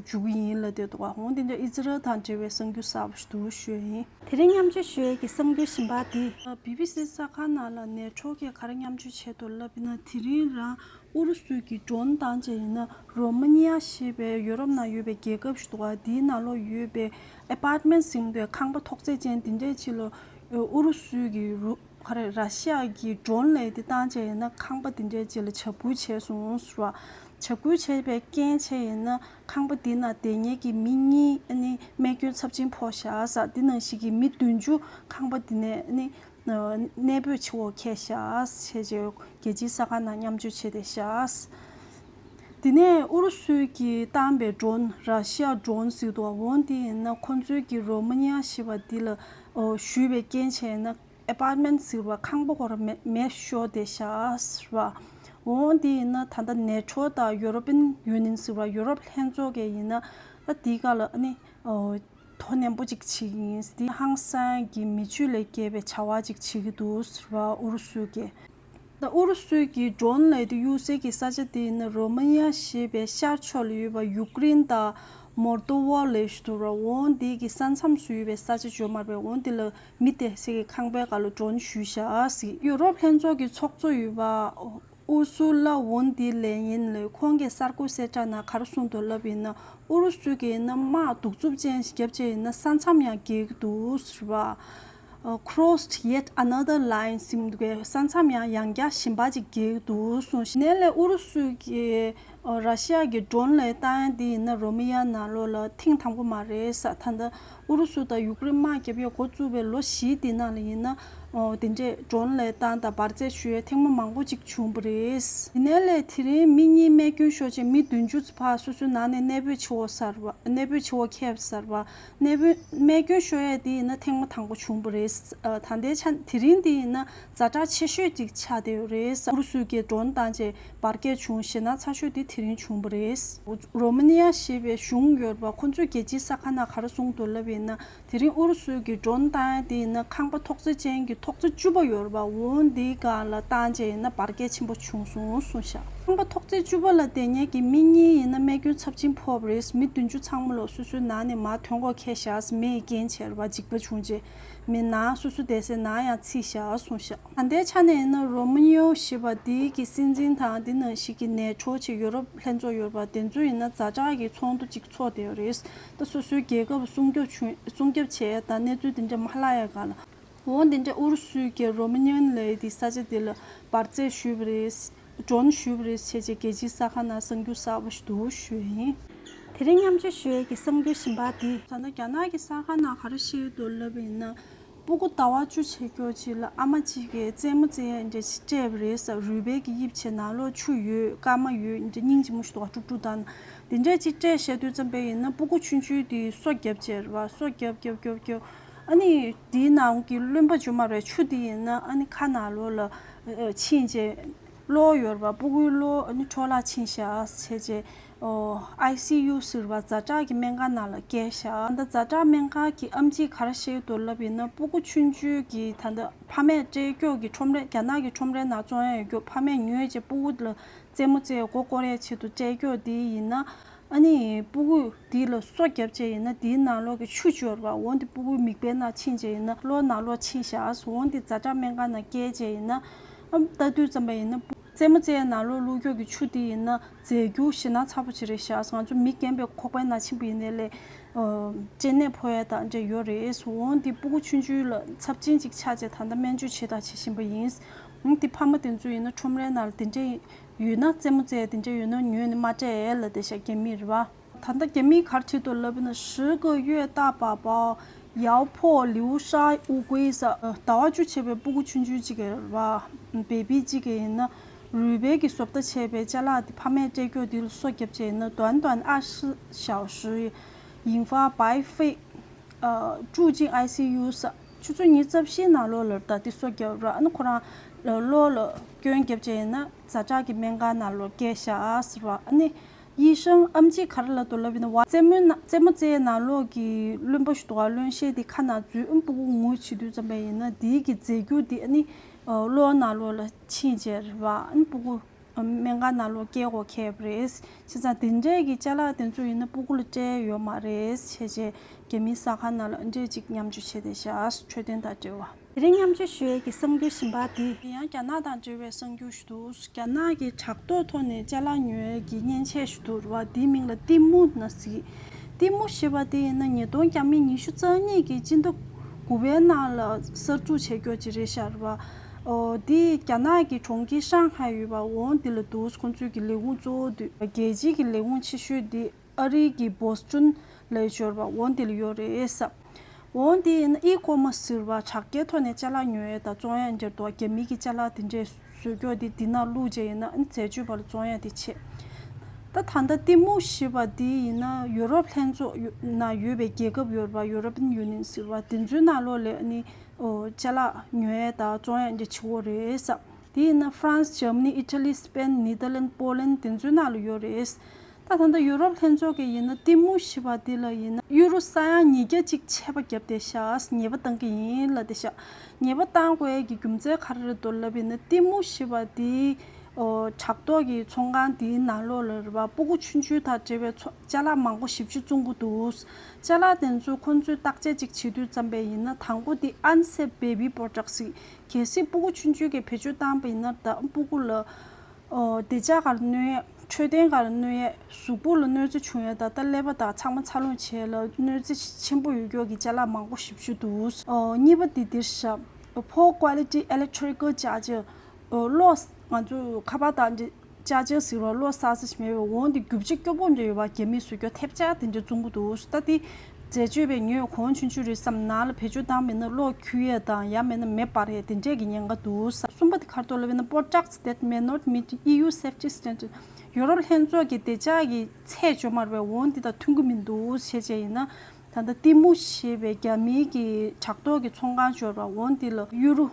འཇུ་གི་ཡིན་ལབ་བསྡད་འདུག་ག་འོ་དེ་འདྲ་ཨི་ཛི་རལ་དང་འབྲེལ་བའི་གསར་འགྱུར་གསར་པ་ཞིག་འདུག་ཞུ་ཡ་ཡིན། དེ་རིང་མཉམ་སྤྱོད་ཞུ་ཡས་ཀྱི་གསར་འགྱུར་གཞན་པ་དེ། བི་བི་སི་གསར་ཁང་ནང་ལ་ནེ་ཊོ་གིས་ག་རེ་མཉམ་སྤྱོད་བྱས་འདུག་ལབ་ན། དེ་རིང་རང་ཨུ་རུ་སུས་ཀྱིས་ཌོ་རོན་བཏང་བྱས་ཡིན་ན་རོ་མ་ནི་ཡ་ཞེས་པའི་ཡོ་རོབ་ནང་ཡོད་པའི་རྒྱལ་ཁབ་ཞིག་འདུག་ག་དེའི་ནང་ལོགས་ཡོད་པའི་ཨེ་པར་ཊི་མེན་ཊི་ཟེར་གྱི་འདུག་གས། ཁང་པ་ཐོག་བརྩེགས་ཅན་དེ་འདྲས་ཅིག་ལ་ཨུ་རུ་སུས་ཀྱིས་རུ་ག་རེ་ར་ཤི་ཡ་གི་ཌོ་རོན་ལབ་དེ་བཏང་བྱས་ཡིན་ན་ཁང་པ་དེ་འདྲས་ཅིག་ལ་བྱ་འགུལ་བྱས་སོང་ཟེར་བ། བྱ་འགུལ་བྱས་པའི་རྐྱེན་བྱས་ཡིན་ན་ཁང་པ་དེ་ནང་བསྡད་མཁན་གྱི་མི་གཉིས་ཨ་ནི་རྨས་སྐྱོན་ཚབས་ཆེན་ཕོག་ཤག་ཟེར། དེ་ནང་བཞིན་གྱི་མི་བདུན་ཅུ་ཁང་པ་དེ་ནས་ཨ་ནི་གནས་སྤོས་བྱེད་དགོས་འཁེལ་ཤག་ཟེར་བྱས་རྒྱལ་སྤྱིའི་གསར་ཁང་ནང་མཉམ་སྤྱོད་བྱས་བསྡད་ཤག་དེ་ནས་ཨུ་རུ་སུས་ཀྱིས་བཏང་པའི་ཌོ་རོན་ར་ཤི་ཡ་ཌོ་རོན་ཟེར་འདུག་འོན་ཏེ་ཡིན་ན་ཁོང་ཚོས་ཀྱིས་རོ་མ་ནི་ཡ་ཞེས་པ་འདི་ལ་ཨོ་ཞུས་པའི་རྐྱེན་བྱས་ན་ཨེ་པར་ཊི་མེན་ཊི་ཟེར་བ་ཁང་པ་ཁོ་ར་མེ་མེ་ཤོར་བསྡད་ཤག་ཟེར་བ། འོན་ཏེ་ཡིན་ན་ད་ལྟ་ནེ་ཊོ་དང་ཡུ་རོ་པིན་ཡུ་ནི་ཡན་ཟེར་བ་ཡུ་རོབ་ལྷན་ཚོགས་ཀྱིས་ཡིན་ན་ཨ་འདི་ག་ལ་ཨ་ནི་ཨོ་དོ་ནན་པོ་ཅིག་བྱེད་ཀྱི་ཡིན། འདི་ཧང་སང་གི་མི་ཆོས་ལས་བརྒལ་བའི་བྱ་བ་ཅིག་བྱེད་ཀྱི་འདུག་ཟེར་བ་ཨུ་རུ་སུ་གིས། ད་ཨུ་རུ་སུའི་གི་ཌོ་རོན་ལབ་དེ་གཡུག་སའི་གི་ས་ཆ་དེ་ཡིན་ན་རོ་མ་ནི་ཡ་ཞེས་པའི་ཤར་ཕྱོགས་ལ་ཡོད་པ་ཡུཀ་རེན་དང་མོལ་ཏོ་ཝ་ལབ་ཞིག་འདུག་ར། འོན་དེ་གི་ས་མཚམས་སུ་ཡོད་པའི་ས་ཆ་བརྗོད་མ་རེད་པས། འོན་དེ་ལ་མི་བསྡད་སའི་གི་ཁང་པའི་སྒང་ལ་ཌོ་རོན་གཞུས་ཤག་ཟེར། ཡུ་རོབ་ལྷན་ཚོགས་ཀྱི་ཚོགས་གཙོ་ཡོད་པ་ཨུར་སུ་ལ་ཝོན་དེ་ལེ་ཡིན་ལབ་ཁོང་གིས་གསར་འགོད་གསལ་བསྒྲགས་ནང་ག་རེ་གསུངས་འདུག་ལབ་ཡིན་ན་ཨུ་རུ་སུ་གིས་ཡིན་ན་དམག་གདུག་རྩུབ་ཅན་ཞིག་བརྒྱབ་བྱས་ཡིན་ན་ས་མཚམས་ཡང་བརྒལ་གྱི་འདུག་ཟེར་བ། Crossed yet another line ཟེར་གྱི་འདུག་གས། ས་མཚམས་ཡང་ཡང་བསྐྱར་གཞན་པ་ཅིག་བརྒལ་འདུག་གསུངས། ནས་ལས་ཨུ་རུ་སུ་གི་ར་ཤི་ཡ་གི་ཌོན་ལ་བཏང་ཡ་དེ་ཡིན་ན་རོ་མི་ཡ་ནང་ལོགས་ལ་ཐེངས་དང་པོ་མ་རེད་ས། ད་ལྟ་ཨུ་རུ་སུ་དང་ཡུཀ་རེན་དམག་རྒྱབ་ཡ་འགོ་བཙུགས་པའི་ལོ་བཞི་དེ་ནང་ལ་ཡིན་ན། ཨོ། དེ་འདྲས་ཌོན་ལ་བཏང་དང་འབར་རྫས་གཞུ་ཡས་ཐེངས་མ་མང་པོ་ཅིག་བྱུང་བ་རེད། དེ་ནས་ལས་དེ་རིང་མི་གཉིས་རྨས་སྐྱོན་ཤོར་རྗེས་མི་བདུན་ཅུ་ཕར་སོ་སོའི་ནང་ནས་གནས་སྤོས་བྱེད་འོག་ཚར་བ། གནས་སྤོས་བྱེད་འོག་ཁྱབ་ཚར་བ། གནས་སྤོས་རྨས་སྐྱོན་ཤོར་ཡས་དེ་ཡིན་ན་ཐེངས་མ་དང་པོ་བྱུང་བ་རེད། ཨ། ད་ལྟའི་ཆ་དེ་རིང་དེ་ཡིན་ན་ཛ་དྲག་ཆེ་ཤོས་ཅིག་ཆགས་བསྡད་ཡོད་རེད། ཨུ་རུ་སུ་གིས་ཌོན་བཏང་རྗེས་འབར་གས་བྱུང་ཞེད་སྣང་ཚ་ཤོས་དེ་དེ་རིང་བྱུང་བ་རེད། རོ་མ་ནི་ཡ་ཞེས་པའི་གཞུང་ཡོད་པ་ཁོ་ཚོས་རྒྱལ་སྤྱིའི་གསར་ཁང་ནང་ག་རེ་གསུངས་འདུག་ལབ་ཡིན་ན། དེ་རིང་ཨུ་རུ་སུ་གི་ཌོན་བཏང་ཡ་དེ་ཡིན་ན་ཁང་པ་ཐོག་བརྩེགས་ཅན་གྱི་ཐོག་བརྩེགས་བཅུ་པ་ཡོད་རེད་པ། འོ་འདིའི་སྒང་ལ་བཏང་བྱས་ཡིན་ན་འབར་གས་ཆེན་པོ་བྱུང་སོང་གསུངས་ཤག་ཁང་པ་ཐོག་བརྩེགས་བཅུ་པ་ལ་བསྡད་མཁན་གྱི་མི་གཉིས་ཡིན་ན་རྨས་སྐྱོན་ཚབས་ཆེན་ཕོག་པ་རེད། མི་བདུན་ཅུ་ཚང་མ་ལོག་སོ་སོའི་ནང་ནས་མར་ཐོན་འགོག་འཁེལ་བཞག་མེ་ཡི་རྐྱེན་བྱས་རེད་པ། འཇིགས་པ་བྱུང་རྗེས་མི་ནང་སོ་སོ་བསྡད་སའི་ནང་ཡང་ཚིག་བཞག་གསུངས་ཤག་ད་ལྟའི་ཆ་ནས་ཡིན་ན་རོ་མ་ནི་ཡ་ཞེས་པ་འདི་གི་སྲིད་འཛིན་དང་འདི་ནང་བཞིན་གྱི་ནེ་ཊོ་ཆེ་ཡུ་རོབ་ལྷན་ཚོགས་ཡོད་པ་དེ་ཚོ་ཡིན་ན་ཛ་དྲག་གི་ཚོགས་འདུ་ཅིག་ཚོགས་བསྡད་ཡོད་རེད། ད་སོ་སོའི་རྒྱལ་ཁབ་སྲུང་སྐྱོབ་བྱུང་སྲུང་སྐྱོབ་བྱས་ད་གནས་ཚུལ་དེ་འདྲ་མ་ལྷག་ཡ་ག་ལ། འོ་འདི་འདྲ་ཨུ་རུ་སུའི་གི་རོ་མ་ནི་ཡན་ལས་དེ་ས་ཆ་དེ་ལ་འབར་རྫས་གཞུས་པ་རེད། ཌོན་གཞུས་པ་རེད་བྱས་རྗེས་རྒྱལ་སྤྱིའི་གསར་ཁང་ནང་གསར་འགྱུར་གསར་པ་ཞིག་འདུག་ཞུས་ཡིན། དེ་རིང་མཉམ་སྤྱོད་ཞུ་ཡས་ཀྱི་གསར་འགྱུར་གཞན་པ་དེ། ད་ལྟ་རྒྱ་ནག་གི་གསར་ཁང་ནང་ག་རེ་བཤད་ཡོད་འདུག་ལབ་པ་ཡིན་ན། སྤུ་གུ་ཟླ་བ་བཅུ་བྱེད་མཁན་ཅིག་ལ་ཨ་མ་གཅིག་གིས་རྩེད་མོ་རྩེ་ཡས་འདྲ་ཞིག་སྤྲད་པ་རེད་ཟེར། རུས་སྦལ་གྱི་དབྱིབས་བྱས་ནང་ལོགས་ཆུ་ཡོད་སྐར་མ་ཡོད་འདྲ་སྙིང་རྗེ་མོ་ཞིག་འདུག་དཀྲུག་དཀྲུག་བཏང་། དེ་འདྲ་ཅིག་སྤྲད་བཞག་དུས་ཙམ་པ་ཡིན་ན་སྤུ་གུ་ཆུང་ཆུང་དེས་སོ་བརྒྱབ་བྱས་རེད་པ། སོ་བརྒྱབ་བརྒྱབ་བརྒྱབ་བརྒྱབ། ཨ་ནི་དེའི་ནང་གི་རློན་པ་ཅིག་ཡོད་མ་རེད། ཆུ་དེ་ཡིན་ན་ཨ་ནི་ཁ་ནང་ལོགས་ལ་ཕྱིན་བྱས། གློ་ཡོད་རེད་པ། སྤུ་གུའི་གློ་ཨ་ནི་འཕྲོ་བརླག་ཕྱིན་བཞག་བྱས་རྗེས། ཨོ། ཨའི་སི་ཡུ་ཟེར་བ་ཛ་དྲག་གི་སྨན་ཁང་ནང་ལ་བསྐྱལ་བཞག་ད་ཛ་དྲག་སྨན་ཁང་གི་ཨེམ་ཆི་ག་རེ་བཤད་འདུག་ལབ་ཡིན་ན་སྤུ་གུ་ཆུང་ཆུང་གི་ད་ལྟ་ཕ་མས་སྤྲད་རྒྱུ་གི་ཁྲོམ་རའི་རྒྱ་ནག་གི་ཁྲོམ་རའི་ནང་བཙོང་ཡ་ཡོད་རྒྱུ་ཕ་མས་ཉོས་བྱས་སྤུ་གུ་ལ་རྩེད་མོ་རྩེ་མགོ་སྐོར་ཡའི་ཆེད་དུ་སྤྲད་རྒྱུ་དེ་ཡིན་ན། ཨ་ནི་སྤུ་གུ་དེ་ལ་སོ་བརྒྱབ་བྱས་ཡིན་ན་དེའི་ནང་ལོགས་ཀྱི་ཆུ་ཅིག་ཡོད་རེད་པ། འོ་དེ་སྤུ་གུའི་མིད་པའི་ནང་ཕྱིན་བྱས་ཡིན་ན་གློ་ནང་ལོགས་ཕྱིན་བཞག་འོ་དེ་ཛ་དྲག་སྨན་ཁང་ནང་བསྐྱལ་བྱས་ཡིན་ན། ཨ་ལྟ་དུས་ཙམ་པ་ཡིན་ན་སྤུ་རྩེད་མོ་རྩེ་ཡའི་ནང་ལོགས་བླུགས་རྒྱུ་གི་ཆུ་དེ་ཡིན་ན་རྫས་འགྱུར་ཞེད་སྣང་ཚ་པོ་ཅིག་རེད་བཞག་ང་ཚོ་མི་རྒན་པའི་ཁོག་པའི་ནང་ཕྱིན་པ་ཡིན་ནའི་ལས། ཨ། སྐྲན་ནད་ཕོག་ཡ་དང་འདྲ་ཡོད་རེད། འོ་དེ་སྤུ་གུ་ཆུང་ཆུང་ལ་ཚབས་ཆེན་ཅིག་ཆགས་བྱས་ད་ལྟ་སྨན་བཅོས་བྱེད་དང་བྱེད་བཞིན་པ་ཡིན། འོ་དེ་ཕ་མ་དེ་ཚོ་ཡིན་ན་ཁྲོམ་རའི་ནང་ལ་དེ་འདྲ་ཡོད་ན་རྩེད་མོ་རྩེ་དེ་འདྲ་ཡོད་ན་ཉོས་ནས་མ་སྤྲད་ལབ་བསྡད་ཤག་རྒྱ་མིས་རེད་པ། ད་ལྟ་རྒྱ་མིས་ག་རེ་བྲིས་འདུག་ལབ་ན། 十个月大宝宝咬破流沙乌龟 ཟེར། ཟླ་བ་བཅུ་བྱས་པའི་སྤུ་གུ་ཆུང་ཆུང་གཅིག་གིས་རེད་པ། བེ་བི་གཅིག་གིས་ཡིན་ན་རུས་སྦལ་གྱིས་བཟོ་ལྟ་བྱས་པའི་ཅ་ལག་དེ་ཕ་མས་སྤྲད་རྒྱུ་དེ་ལ་སོ་བརྒྱབ་བྱས་ཡིན་ན། 短短二十小时引发白肺，呃，住进 ICU ཟེར། ཆུ་ཚོད་ཉི་ཤུ་རྩ་བཞིའི་ནང་ལོགས་ལ་ད་དེ་སོ་བརྒྱབ་ར། ཨ་ནི་ཁོ་རང་གློ་ལ་སྐྱོན་བརྒྱབ་བྱས་ཡིན་ན་ཛ་དྲག་གི་སྨན་ཁང་ནང་ལོགས་བསྐྱལ་བཞག་ཟེར་བ། ཨ་ནི་医生 ཨེམ་ཆི་ག་རེ་ལབ་འདུག་ལབ་ཡིན་ན། བ་རྩེད་མོའི་ནང་རྩེད་མོ་རྩེའི་ནང་ལོགས་ཀྱི་རློན་པ་ཞིག་འདུག་ག་རློན་གཤེར་དེ་ཁ་ནང་འཛུལ། ཨ་ནི་སྤུ་གུ་ངུ་བྱེད་དུས་ཙམ་པ་ཡིན་ན་དེའི་གི་རྫས་འགྱུར་དེ་ཨ་ནི་གློ་ནང་ལོགས་ལ་ཕྱིན་བྱས་རེད་པ། ཨ་ནི་སྤུ་གུ་སྨན་ཁང་ནང་ལོགས་སྐྱེལ་དགོས་ཁེལ་བ་རེད། བྱས་ཙང་དེ་འདྲས་ཀྱི་ཅ་ལག་དེ་ཚོ་ཡིན་ན་སྤུ་གུ་ལ་སྤྲད་ཡོད་མ་རེད། བྱས་རྗེས་རྒྱ་མིའི་གསར་ཁང་ནང་ལ་འདྲས་ཅིག་མཉམ་སྤྱོད་བྱས་བསྡད་ཤག་འཕྲོད་བསྟེན་དང་འབྲེལ་བ། དེ་རིང་མཉམ་སྤྱོད་ཞུ་ཡས་ཀྱི་གསར་འགྱུར་གཞན་པ་དེ་ཡང་རྒྱ་ནག་དང་འབྲེལ་བའི་གསར་འགྱུར་ཞིག་འདུག་རྒྱ་ནག་གི་དྲ་ཐོག་ཐོག་ནས་ཅ་ལག་ཉོ་ཡས་ཀྱི་མཉེན་ཆས་ཞིག་འདུག་རེད་པ། དེའི་མིང་ལ་ཏི་མུ་ན་ཟེར། ཏི་མུ་ཞེས་པ་དེ་ཡིན་ན་ཉིས་སྟོང་ཉི་ཤུ་རྩ་གཉིས་ཀྱི་སྤྱི་ཟླ་དགུ་པའི་ནང་ལ་གསར་འཛུགས་བྱས་རྒྱུ་ཅིག་རེད་ཤག་རེད་པ། ཨོ། དེ་རྒྱ་ནག་གི་གྲོང་ཁྱེར་ཧྲང་ཧའེ་ཡོད་པ། འོ་དེ་ལ་འདུག་ཁོང་ཚོའི་གི་ལས་ཁུངས་གཙོ་བོ་དེ། རྒྱལ་སྤྱིའི་གི་ལས་ཁུངས་ཆེ་ཤོས་དེ་ཨ་རིའི་གི་བོ་སི་ཊོན་ལ་ཡོད་པ། འོ་དེ་ལ་ཡོད་རེད་ཟེར། འོ་དེ་ཡིན་ན་ཨི་ཀོ་མར་སི་ཟེར་བ་དྲ་རྒྱའི་ཐོག་ནས་ཅ་ལག་ཉོ་ཡས་དང་བཙོང་ཡས་འདྲ་འདུག་རྒྱ་མི་གི་ཅ་ལག་དེ་འདྲས་བཟོ་རྒྱུ་དེ་དེ་ནང་བླུགས་བྱས་ཡིན་ན་ཨ་ནི་འཛད་སྤྱོད་པ་ལ་བཙོང་ཡས་དེ་བྱེད། ད་ད་ལྟ་ཏི་མུ་ཞེས་པ་དེ་ཡིན་ན་ཡུ་རོབ་ལྷན་ཚོགས་ཡོ་ནང་ཡོད་པའི་རྒྱལ་ཁབ་ཡོད་པ། European Union ཟེར་བ་དེ་ཚོའི་ནང་ལོགས་ལ་ཨ་ནི་ཨོ་ཅ་ལག་ཉོ་ཡས་དང་བཙོང་ཡས་འདྲ་བྱེད་ཀྱི་ཡོད་རེད་ཟེར། དེ་ཡིན་ན་ཧྥ་རན་སི། འཇར་མ་ནི། ཨི་ཊ་ལི། སི་པེན། ནེ་དར་ལན། པོ་ལན། དེ་ཚོའི་ནང་ལ་ཡོད་རེད། ད་ད་ལྟ་ཡུ་རོབ་ལྷན་ཚོགས་ཀྱི་ཡིན་ན་ཏི་མུ་ཞེས་པ་དེ་ལ་ཡིན་ན་ཡུ་རོ་ས་ཡ་ཉིས་བརྒྱ་ཅིག་ཆད་པ་བརྒྱབ་བསྡད་ཤག་ཉེས་པ་བཏང་གི་ཡིན་ལབ་བསྡད་ཤག་ཉེས་པ་བཏང་དགོས་ཀྱི་རྒྱུ་མཚན་ག་རེ་རེད་འདུག་ལབ་ཡིན་ན་ཏི་མུ་ཞེས་པ་དེ་ཨོ་དྲ་ཐོག་གི་ཚོང་ཁང་དེའི་ནང་ལོགས་ལ་རེད་པ། སྤུ་གུ་ཆུང་ཆུང་དང་འབྲེལ་བའི་ཚོ་ཅ་ལག་མང་པོ་ཞེ་པོ་ཅིག་བཙོང་གི་འདུག་ཅ་ལག་དེ་ཚོ་ཁོང་ཚོས་བརྟག་དཔྱད་ཅིག་བྱེད་དུས་ཙམ་པ་ཡིན་ན་དང་པོ་དེ་Unsafe Baby Products ཟེར། གལ་སྲིད་སྤུ་གུ་ཆུང་ཆུང་གིས་བེད་སྤྱོད་བཏང་པ་ཡིན་ན་ད་སྤུ་གུ་ལ་ཨོ་བདེ་འཇགས་ག་རེ་གནོད་ཡ། མཆོད་རྟེན་སྒང་ལ་གནོད་ཡས། གཟུགས་པོ་ལ་གནོད་འཚེ་བྱུང་ཡས་དང་། ད་ཀླད་པ་དང་ཚང་མ་འཚར་ལོངས་བྱེད་ཡས་ལ་གནོད་འཚེ་ཆེན་པོ་ཡོད་ཀྱོག་གི་ཅ་ལག་མང་པོ་ཞེ་པོ་ཅིག་འདུག་ཨོ། གཉིས་པ་དེ་འདིར་བཞག Poor quality electrical charger། ཨོ། གློག་ང་ཚོ་ཁ་པར་དང་འདི་ཅར་ཇར་ཟེར་བ། གློག་བསགས་ས་ཞིག་མེད་པའི་འོང་དེ་རྒྱུ་ཆ་སྐྱོ་པོ་འདྲ་ཡོད་པ། རྒྱ་མིས་བཟོས་ཀྱོག་ཐེབས་ཆག་དེ་འདྲ་བཙོང་གི་འདུག་ད་དེ་འཛད་སྤྱོད་པས་ཉོས་གོང་ཆུང་ཆུང་རེད་བསམ། ནང་ལ་བེད་སྤྱོད་བཏང་མེད་ན་གློག་འཁྱུག་ཡས་དང་། ཡང་མེད་ན་མེ་འབར་ཡས་དེ་འདྲས་ཀྱི་ཉེན་ཁ་འདུག་གསུམ་པ་དེ་ག་རེ་འདུག་ལབ་ན། Products that may not meet E U safety standard། ཡོ་རོབ་ལྷན་ཚོགས་ཀྱི་བདེ་འཇགས་ཀྱི་ཚད་ཅོ་མར་བའི་འོང་དེ་དང་མཐུན་གྱི་མི་འདུག་བྱས་བྱས་ཡིན་ན། ད་ལྟ་ཏི་མུ་ཞེས་པའི་རྒྱ་མིའི་གི་དྲག་ཐོག་གི་ཚོང་ཁང་འབྱོར་བ་འོང་དེ་ལ་ཡུ་རུ་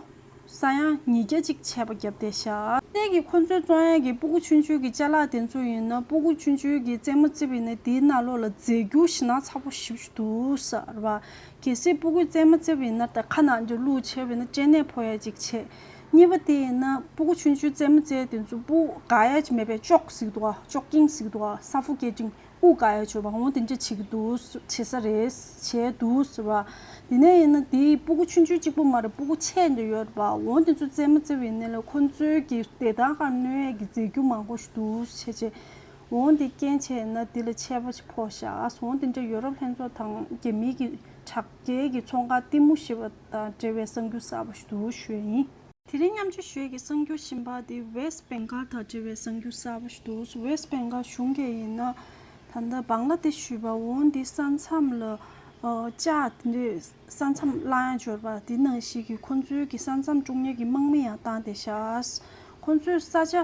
ས་ཡ་ཉིས་བརྒྱ་ཅིག་ཆད་པ་བརྒྱབ་བསྡད་ཤག་དེ་གི་ཁོ་ཚོའི་བཙོང་ཡས་ཀྱི་སྤུ་གུ་ཆུང་ཆུང་གི་ཅ་ལག་དེ་ཚོ་ཡིན་ན། སྤུ་གུ་ཆུང་ཆུང་གི་རྩེད་མོ་རྩེ་བ་ཡིན་ན་དེའི་ནང་ལོགས་ལ་རྫས་འགྱུར་ཞེད་སྣང་ཚ་པོ་ཞེ་པོ་ཅིག་འདུག་ཟེར་བ། གལ་སྲིད་སྤུ་གུས་རྩེད་མོ་རྩེ་བ་ཡིན་ན། ད་ཁ་ནང་ཅིག་བླུགས་བྱས་པ་ཡིན་ན་སྐྲན་ནད་ཕོག་ཡས་ཅིག་བྱེད། གཉིས་པ་དེ་ཡིན་ན་སྤུ་གུ་ཆུང་ཆུང་རྩེད་མོ་རྩེ་དེ་ཚོ་སྤུ་འགག་ཡས་ཅིག་མེད་པའི་ཅོག་ཟེར་གྱི་འདུག་ག་ཅོག་ཀིང་ཟེར་གྱི་འདུག་ག suffocating། དབུགས་འགག་ཡས་ཅོ་བ་འོང་དེ་འདྲ་བྱེད་ཀྱི་འདུག་བྱེད་ས་རེད། བྱས་འདུག་ཟེར་བ། དེ་ནས་ཡིན་ན་དེའི་སྤུ་གུ་ཆུང་ཆུང་གཅིག་པུ་མ་རེད། སྤུ་གུ་ཆེ་འདྲ་ཡོད་རེད་པ། འོང་དེ་ཚོ་རྩེད་མོ་རྩེ་བ་ཡིན་ན་ལ་ཁོ་ཚོའི་གི་བདེ་ཐང་ཁར་གནོད་ཡས་ཀྱི་རྫས་འགྱུར་མང་པོ་ཞིག་འདུག་བྱས་བྱས། འོང་དེ་རྐྱེན་བྱས་ན་དེ་ལ་ཆད་པ་ཞིག་ཕོག་ཤག་འོང་དེ་འདྲ་ཡོ་རོབ་ལྷན་ཚོགས་དང་རྒྱ་མིའི་གི་དྲག་རྒྱལ་གྱི་ཚོང་ཁང་ཏི་མུ་ཞེས་པ་དང་འབྲེལ་བའི་གསར་འགྱུར་གསར་པ་ཞིག་འདུག་ཞུ་ཡ་ཡིན། དེ་རིང་མཉམ་སྤྱོད་ཞུ་ཡས་ཀྱི་གསར་འགྱུར་གཞན་པ་དེ་West Bengal དང་འབྲེལ་བའི་གསར་འགྱུར་གསར་པ་ཞིག་འདུག West Bengal གཞུང་གིས་ཡིན་ན་ད་ལྟ་བང་ལ་དེ་ཤི་བ་འོང་དེ་ས་མཚམས་ལ་ཨ་ལྕགས་དེ་འདྲས་ས་མཚམས་བསླང་ཡ་འབྱོར་བ་དེ་ནང་བཞིན་གྱི་ཁོ་ཚོའི་གི་ས་མཚམས་དཀྲུག་ཉེས་ཀྱི་དམག་མི་ཡང་བཏང་བསྡད་ཤག་ཁོ་ཚོའི་ས་ཆ་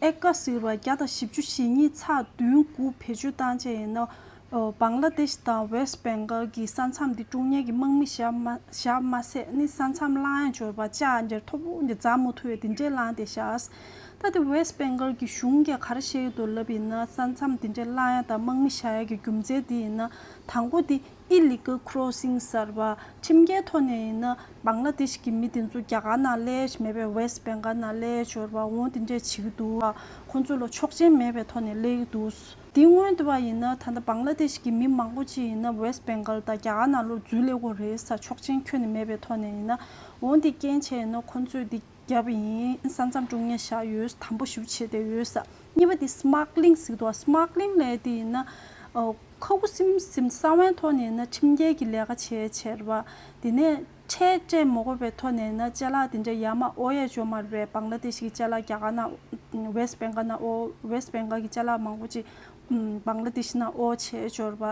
ཨེ་ཀ་ཟེར་བ་བརྒྱ་དང་བཞི་བཅུ་ཞེ་གཉིས་ཚེག་བདུན་དགུ་བེད་སྤྱོད་བཏང་བྱས་ཡིན་ན། ཨོ། བང་ལ་དེཤ་དང་West Bengal གྱི་ས་མཚམས་འདི་དཀྲུག་ཉེས་ཀྱི་དམག་མི་བཞག་མ་བཞག་མ་ཟད་ནི་ས་མཚམས་བསླང་ཡ་འབྱོར་བ་ལྕགས་འདྲ་མཐོ་པོ་འདྲ་འཛེག་མ་ཐུབ་པའི་དེ་འདྲས་བསླངས་བསྡད་ཤག་ད་དེ་West Bengal གྱི་གཞུང་གིས་ག་རེ་བཤད་ཀྱི་འདུག་ལབ་ཡིན་ན། ས་མཚམས་དེ་འདྲས་བསླང་ཡ་དང་དམག་མི་བཞག་ཡ་གི་རྒྱུ་མཚན་དེ་ཡིན་ན། དང་པོ་དེ་illegal crossing ཟེར་བ། ཁྲིམས་འགལ་ཐོག་ནས་ཡིན་ན་བང་ལ་དེཤ་གི་མི་དེ་ཚོ་རྒྱ་གར་ནང་སླེབས་མེད་པའི་West Bengal ནང་སླེབས་འབྱོར་བ་འོང་དེ་འདྲས་བྱེད་ཀྱི་འདུག་ཁོ་ཚོ་ལ་ཆོག་མཆན་མེད་པའི་ཐོག་ནས་སླེབས་ཀྱི་འདུག་དེ་སྔོན་དུ་བ་ཡིན་ན་ད་ལྟ་བང་ལ་དེཤ་གི་མི་མང་པོ་ཅིག་ཡིན་ན་West Bengal དང་རྒྱ་གར་ནང་ལོགས་འཛུལ་སླེབས་ཀྱི་ཡོད་རེད་ཟེར། ཆོག་མཆན་ཁྱོན་ནས་མེད་པའི་ཐོག་ནས་ཡིན་ན། འོང་དེ་རྐྱེན་བྱས་ཡིན་ན་ཁོ་ཚོས་དེ་བརྒྱབ་པ་ཡིན། ས་མཚམས་དཀྲུག་ཉེས་བཞག་ཡོད། དམ་པོ་ཞེ་པོ་བྱས་བསྡད་ཡོད་ཟེར། གཉིས་པ་དེ་smuggling ཟེར་གྱི་འདུག smuggling ལབ་དེ་ཡིན་ན། ཨོ། ཁ་ཁུ་སིམ་སིམ་གསང་བའི་ཐོག་ནས་ཡིན་ན་ཁྲིམས་འགལ་གྱི་ལས་ཀ་བྱས་བྱས་རེད་པ། དེ་ནས་ཁྲལ་སྤྲད་མ་དགོས་པའི་ཐོག་ནས་ཡིན་ན་ཅ་ལག་དེ་འདྲ་ཡར་མར་དབོར་ཡས་འབྱོར་མ་རེད་པས། བང་ལ་དེཤ་གི་ཅ་ལག་རྒྱ་གར་ནང་West Bengal ནང་དབོར། West Bengal གི་ཅ་ལག་མང་པོ་ཅིག་ཨམ། བང་ལ་དེཤ་ནང་དབོར་བྱས་འབྱོར་བ།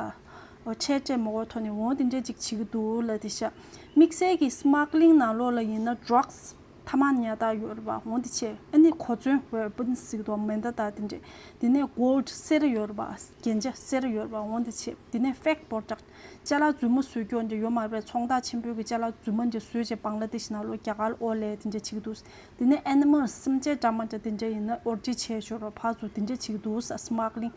ཨོ། ཁྲལ་སྤྲད་མ་དགོས་ཐོག་ནས་འོང་དེ་འདྲས་ཅིག་བྱེད་ཀྱི་འདུག་ལབ་དེ་ཤག་དམིགས་བསལ་གྱི་smuggling ནང་ལོགས་ལ་ཡིན་ན་drugs ཐ་མག་ཉར་སྟངས་ཡོད་རེད་པ། འོང་དེ་བྱས། ཨ་ནི་གོ་མཚོན་weapons ཟེར་གྱི་འདུག་མེ་མདའ་དང་དེ་འདྲས། དེ་ནས་gold གསེར་ཡོད་རེད་པ། རྒྱན་ཆ་གསེར་ཡོད་རེད་པ། འོང་དེ་བྱས། དེ་ནས་fake product ཅ་ལག་རྫུན་མ་བཟོས་ཀྱོག་འདྲ་ཡོད་མ་རེད་པས། ཚོང་རྟགས་ཆེན་པོའི་གི་ཅ་ལག་རྫུན་མ་འདྲ་བཟོས་བྱས་བང་ལ་དེཤ་ནང་ལོགས་རྒྱ་གར་ལ་དབོར་ལས་དེ་འདྲས་བྱེད་ཀྱི་འདུག་དེ་ནས་animals སེམས་ཅན་འདྲ་མི་འདྲ་དེ་འདྲས་ཡིན་ན་དབོར་འདྲེན་བྱས་ཤོར་བ་ཕར་ཚུར་དེ་འདྲས་བྱེད་ཀྱི་འདུག smuggling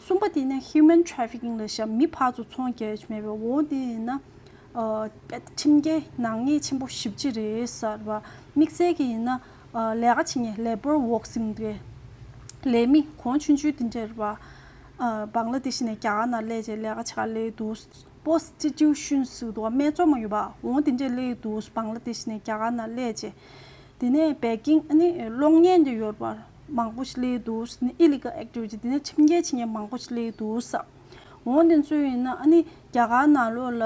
གསུམ་པ་དེ་ནས་human trafficking ལབ་ཤག་མི་ཕར་ཚུར་ཚོང་རྒྱག་ཡ་མེད་པས། འོ་དེ་ཡིན་ན། ཨ། དཔེ་ཁྲིམས་འགལ་ནག་ཉེས་ཆེན་པོ་ཞེ་པོ་ཅིག་རེད་ཟེར་བ། དམིགས་བསལ་གྱི་ཡིན་ན། ཨ། ལས་ཀ་བྱེད་མཁན་labour work ཟེར་མཁན་དེ། ལས་མི་གོང་ཆུང་ཆུང་དེ་འདྲ་རེད་པ། ཨ། བང་ལ་དེཤ་ནས་རྒྱ་གར་ནང་སླེབས་བྱས་ལས་ཀ་བྱེད་ག་སླེབས་འདུག prostitution ཟེར་འདུག་སྨད་འཚོང་མ་ཡོད་པ། འོ་དེ་འདྲས་སླེབས་འདུག་བང་ལ་དེཤ་ནས་རྒྱ་གར་ནང་སླེབས་བྱས། དེ་ནས་begging ཨ་ནི་གློག་བརྙན་དེ་ཡོད་པ་མང་པོ་ཞིག་སླེབས་འདུག་ཨ་ནི་illegal activity དེ་ནས་ཁྲིམས་འགལ་བྱེད་མཁན་མང་པོ་ཞིག་སླེབས་འདུག་འོ་དེ་ཚོ་ཡིན་ན་ཨ་ནི་རྒྱ་གར་ནང་ལོགས་ལ་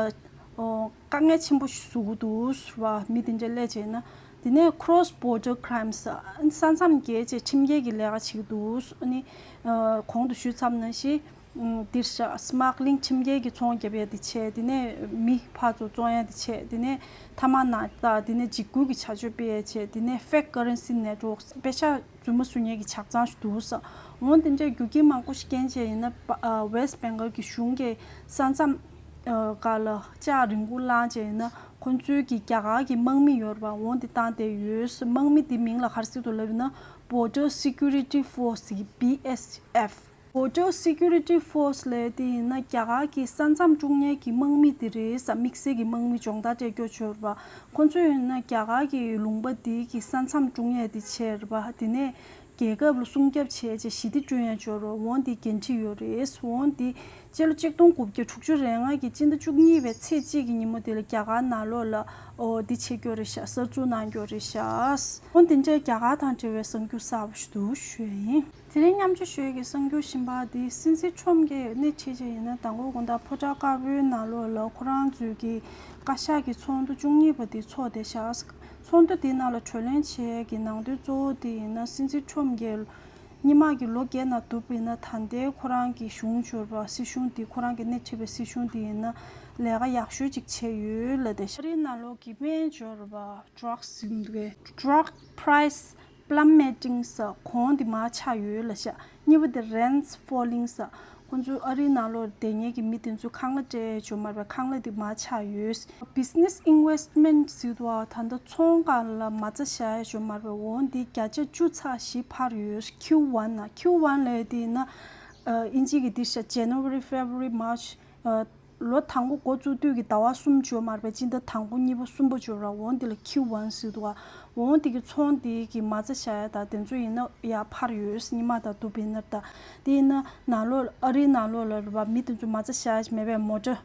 ཨོ་དཀའ་ངལ་ཆེན་པོ་ཞིག་བཟོ་གི་འདུག་བ། མི་དེ་འདྲས་སླེབས་བྱས་ན། དེ་ནས་cross border crimes ཨ་ནི་ས་མཚམས་བརྒལ་བྱས་ཁྲིམས་འགལ་གྱི་ལས་ཀ་བྱེད་ཀྱི་འདུག་ཨ་ནི་ཨ་གོང་དུ་ཞུས་ཚར་བ་ནང་བཞིན། ཨུམ། འདིར་བཞག smuggling ཁྲིམས་འགལ་གྱི་ཚོང་རྒྱབ་ཡས་དེ་བྱས། དེ་ནས་མི་ཕར་ཚུར་བཙོང་ཡས་དེ་བྱས། དེ་ནས་ཐ་མག་ནག་ད་དེ་ནས་འཇིགས་སྐུལ་གྱི་བྱ་སྤྱོད་སྤེལ་ཡས་བྱས། དེ་ནས་fake currency networks པེ་ཤག་རྫུན་མ་བཟོ་མཁན་གྱི་ཆ་ཚང་ཞིག་འདུག་ཟེར། འོ་དེ་འདྲའི་རྒྱུ་རྐྱེན་མང་པོ་ཞིག་རྐྱེན་བྱས་ཡིན་ན། པ་ཨ་West Bengal གྱི་གཞུང་གིས་ས་མཚམས་ཨ་སྒང་ལ་ལྕགས་རིན་གོང་བསླངས་བྱས་ཡིན་ན། ཁོང་ཚོའི་གི་རྒྱ་གར་གྱི་དམག་མི་ཡོད་རེད་པ། འོ་དེ་བཏང་བསྡད་ཡོད། དམག་མི་དེ་མིང་ལ་ག་རེ་ཟེར་འདུག་ལབ་ཡིན་ན། Border Security Force གི་B S F Border Security Force ལབ་དེ་ཡིན་ན་རྒྱ་གར་གྱི་ས་མཚམས་དཀྲུག་མཁན་གྱི་དམག་མི་དེ་རེད་ཟེར། དམིགས་བསལ་གྱི་དམག་མི་སྦྱོང་བརྡར་སྤྲད་ཀྱོག་ཅིག་ཡོད་རེད་པ། ཁོང་ཚོ་ཡིན་ན་རྒྱ་གར་གྱི་ལུང་པ་དེའི་གི་ས་མཚམས་དཀྲུག་མཁན་དེ་བྱས་རེད་པ། དེ་ནས་རྒྱལ་ཁབ་ལ་སྲུང་སྐྱོབ་བྱས་བྱས་ཞི་བདེ་བསྐྲུན་ཡ་ཅིག་ཡོད་རེད། འོ་དེ་འགན་འཁྲི་ཡོད་རེད། འོ་དེ་སྤྱི་ལོ་གཅིག་སྟོང་དགུ་བརྒྱ་དྲུག་ཅུ་རེ་ལྔ་གི་སྤྱི་ཟླ་བཅུ་གཉིས་པའི་ཚེས་གཅིག་གི་ཉིན་མོ་དེ་ལ་རྒྱ་གར་ནང་ལོགས་ལ་འོ་དེ་བྱེད་ཀྱོག་རེད་ཤག་གསར་འཛུགས་གནང་ཀྱོག་རེད་ཤག་འོ་དེ་འདྲའི་རྒྱ་གར་དང་འབྲེལ་བའི་གསར་འགྱུར་གསར་པ་ཞིག་འདུག་ཞུ་ཡ་ཡིན། དེ་རིང་མཉམ་སྤྱོད་ཞུ་ཡས་ཀྱི་གསར་འགྱུར་གཞན་པ་འདི་སྲིད་འཛིན་ཁྲོམ་གྱི་གནས་ཆེ་ཆེ་ཡིན་ན། དང་པོ་དགོང་དག་ཕོ་བྲང་དཀར་པོའི་ནང་ལོགས་ལ་ཁོ་རང་ཚོའི་གི་བཀའ་ཤག་གི་ཚོགས་འདུ་བཅུ་གཉིས་པ་འདི་ཚོགས་བསྡད་ཤག་ཚོགས་འདུ་འདིའི་ནང་ལ་གྲོས་གླེང་བྱེད་ཡས་ཀྱི་ནང་དོན་གཙོ་བོ་འདི་ཡིན་ན། སྲིད་འཛིན་ཁྲོམ་གྱི་སྔོན་མ་གི་ལོ་བརྒྱད་ནང་བསྡུར་བ་ཡིན་ན། ད་ལྟའི་ཁོ་རང་གི་གཞུང་འབྱོར་བ་སྲིད་གཞུང་འདི། ཁོ་རང་གི་སྣེ་ཁྲིད་པའི་སྲིད་གཞུང་འདི་ཡིན་ན་ལས་ཀ་ཡག་ཤོས་ཅིག་བྱས་ཡོད་ལབ་བསྡད་ཤག་ཨ་རིའི་ནང་ལོགས་ཀྱི་སྨན་སྦྱོར་བ་ཌག་ཟེར་གྱི་འདུག་གས། Drug price plummeting ཟེར། གོང་དེ་མར་ཆག་ཡོད་ལབ་ཤག་གཉིས་པ་དེ་rents falling ཟེར། ཁོང་ཚོའི་ཨ་རིའི་ནང་ལོགས་བསྡད་མཁན་གྱི་མི་དེ་ཚོ་ཁང་གླ་སྤྲད་ཡས་ཡོད་མ་རེད་པས། ཁང་གླ་དེ་མར་ཆག་ཡོད། Business investment ཟེར་འདུག་པ། ད་ལྟ་ཚོང་ཁང་ལ་མ་རྩ་བཞག་ཡས་ཡོད་མ་རེད་པས། འོ་འདི་བརྒྱ་ཆ་བཅུ་ཚེག་བཞི་འཕར་ཡོད། Q one ན། Q one ལབ་ཡས་དེ་ཡིན་ན་ཨ་དབྱིན་ཇི་གི་འདི་ཤག January, February, March ཨ་ལོ་དང་པོ་འགོ་བཙུགས་དུས་ཀྱི་ཟླ་བ་གསུམ་ཡོད་མ་རེད་པས། སྤྱི་ཟླ་དང་པོ་གཉིས་པ་གསུམ་པ་ཡོད་ར། འོ་འདི་ལ་Q one ཟེར་འདུག་པ། འོ་འདི་གི་ཚོང་འདི་གི་མ་རྩ་བཞག་ཡས་དང་དེ་ཚོ་ཡིན་ན་ཡར་འཕར་ཡོད། སྔོན་མ་དང་བསྡུར་བ་ཡིན་ན། ད་དེ་ཡིན་ན་ནང་ལོགས་ཨ་རིའི་ནང་ལོགས་ལ་རེད་པ། མི་དེ་ཚོ་མ་རྩ་བཞག་ཡས་མེད་པས། མོ་ཊ་ཨ་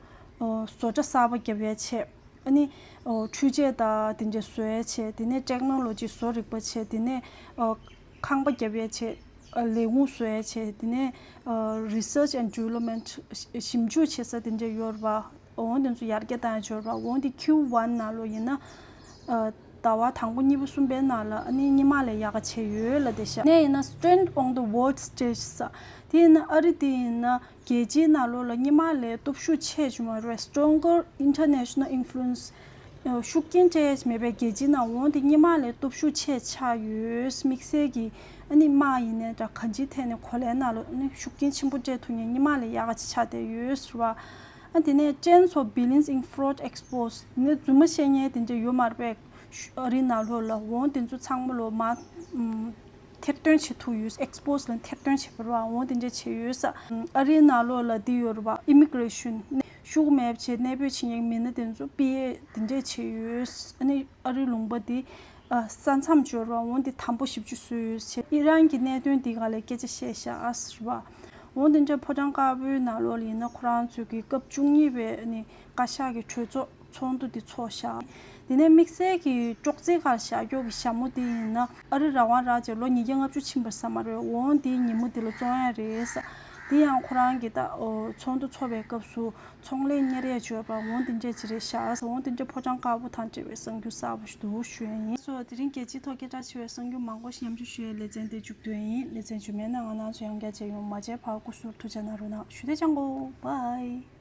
བཟོ་གྲྭ་གསར་པ་རྒྱབ་ཡས་བྱས། ཨ་ནི་ཨོ་འཕྲུལ་ཆས་དང་དེ་འདྲ་བཟོ་ཡས་བྱས། དེ་ནས་ཊེག་ནོ་ལོ་ཇི་བཟོ་རིག་པ་བྱས། དེ་ནས་ཨོ་ཁང་པ་རྒྱབ་ཡས་བྱས། ཨ་ལས་ཁུངས་བཟོ་ཡས་བྱས། དེ་ནས་ཨ་research and development ཞིབ་འཇུག་བྱེད་ས་དེ་འདྲ་ཡོད་རེད་པ། འོ་དེ་ཚོ་ཡར་རྒྱས་བཏང་ཡས་ཡོད་རེད་པ། འོ་དེ་Q one ནང་ལོགས་ཡིན་ན་ཨ་ཟླ་བ་དང་པོ་གཉིས་པ་གསུམ་པའི་ནང་ལ་ཨ་ནི་སྔོན་མ་ལས་ཡག་ག་བྱས་ཡོད་ལབ་བསྡད་ཤག་ནས་ཡིན་ན་Strength on the world stage ཟེར། དེ་ཡིན་ན་ཨ་རི་དེ་ཡིན་ན་རྒྱལ་སྤྱིའི་ནང་ལོགས་ལ་སྔོན་མ་ལས་སྟོབས་ཤུགས་ཆེ་ཡས་ཡོད་མ་རེད། Stronger international influence ཤུགས་རྐྱེན་སྤྲད་ཡས་མེད་པའི་རྒྱལ་སྤྱིའི་ནང་འོ་དེ་སྔོན་མ་ལས་སྟོབས་ཤུགས་ཆེ་ཆགས་ཡོད། དམིགས་བསལ་གྱི་ཨ་ནི་དམག་ཡིན་ནའི་འདྲ། གང་ཅིའི་ཐད་ནས་གོ་ལའི་ནང་ལ་ཨ་ནི་ཤུགས་རྐྱེན་ཆེན་པོ་སྤྲད་ཐུབ་མཁན་སྔོན་མ་ལས་ཡག་ག་ཆགས་བསྡད་ཡོད་ཟེར་བ། ཨ་དེ་ནས་tens of billions in fraud exposed ནས་རྫུན་མ་བཤད་མཁན་དེ་འདྲ་ཡོད་མ་རེད་པས། ཨ་རིའི་ནང་ལོགས་ལ་འོ་དེ་ཚོ་ཚང་མ་ལོ་མ་ཨམ་ཐེར་འདོན་བྱེད་ཐུབ་ཡོད། Expose ལ་ཐེར་འདོན་བྱེད་པ་རེད་པ། འོ་དེ་འདྲ་བྱས་ཡོད་ས། ཨ་རིའི་ནང་ལོགས་ལ་འདི་ཡོད་རེད་པ། Immigration ཤུགས་མེད་བྱས་གནས་སྤོས་བྱེད་མཁན་མི་སྣ་དེ་ཚོ་ཕུད་ཡས་དེ་འདྲ་བྱས་ཡོད། ཨ་ནི་ཨ་རི་ལུང་པ་འདི་ཨ་ས་མཚམས་ཡོད་རེད་པ། འོ་འདི་དམ་པོ་ཞེ་པོ་ཅིག་བཟོས་ཡོད་བྱས། ཨི་རན་གྱི་གནད་དོན་འདི་སྒང་ལ་སྐད་ཆ་བཤད་ཤག་ཟེར་བ། འོ་དེ་འདྲ་ཕོ་བྲང་དཀར་པོའི་ནང་ལོགས་ལ་ཡིན་ན་ཁོ་རང་ཚོའི་གི་སྐབས་བཅུ་གཉིས་པའི་ཨ་ནི་བཀའ་ཤག་གི་གྲོས་ཚོགས་ཚོགས་འདུ་འདི་ཚོགས་ཤག་དེ་ནས་དམིགས་བསལ་གྱི་ཅོག་ཙེ་ཁར་བཞག་རྒྱུ་གི་ཞྭ་མོ་དེ་ཡིན་ན་ཨ་རི་རང་དབང་རག་བྱས་ལོ་ཉིས་བརྒྱ་ལྔ་བཅུ་ཕྱིན་པ་རེད་ཟེར་མ་རེད། འོ་དེའི་ཉིན་མོ་དེ་ལ་བཙོང་ཡ་རེད་ཟེར། དེ་ཡང་ཁོ་རང་གི་ད་ཨོ་ཚོགས་འདུ་ཚོགས་པའི་སྐབས་སུ་ཚོང་ལས་གཉེར་ཡས་ཡོད་པ། འོ་དེ་འདྲས་ཅིག་རེད་ཤག་འོ་དེ་འདྲས་ཕོ་བྲང་དཀར་པོ་དང་འབྲེལ་བའི་གསར་འགྱུར་གསར་པ་ཞིག་འདུག་ཞུ་ཡ་ཡིན། སོ་དེ་རིང་རྒྱལ་སྤྱིའི་ཐོག་སྐད་གྲགས་ཆེ་བའི་གསར་འགྱུར་མང་པོ་ཞིག་མཉམ་སྤྱོད་ཞུ་ཡའི་ལེ་ཚན་དེ་མཇུག་བསྡུ་ཡ་ཡིན། ལེ་ཚན་རྗེས་མའི་ནང་ང་རང་ཚོ་ཡང་བསྐྱར་མཇལ་ཡོང་། མ་མཇལ་བར་སྐུ་གཟུགས་ཐུགས་ཅག་གནང་རོགས་གནང་ཞུ། དེ་ཅང་གོ། Bye.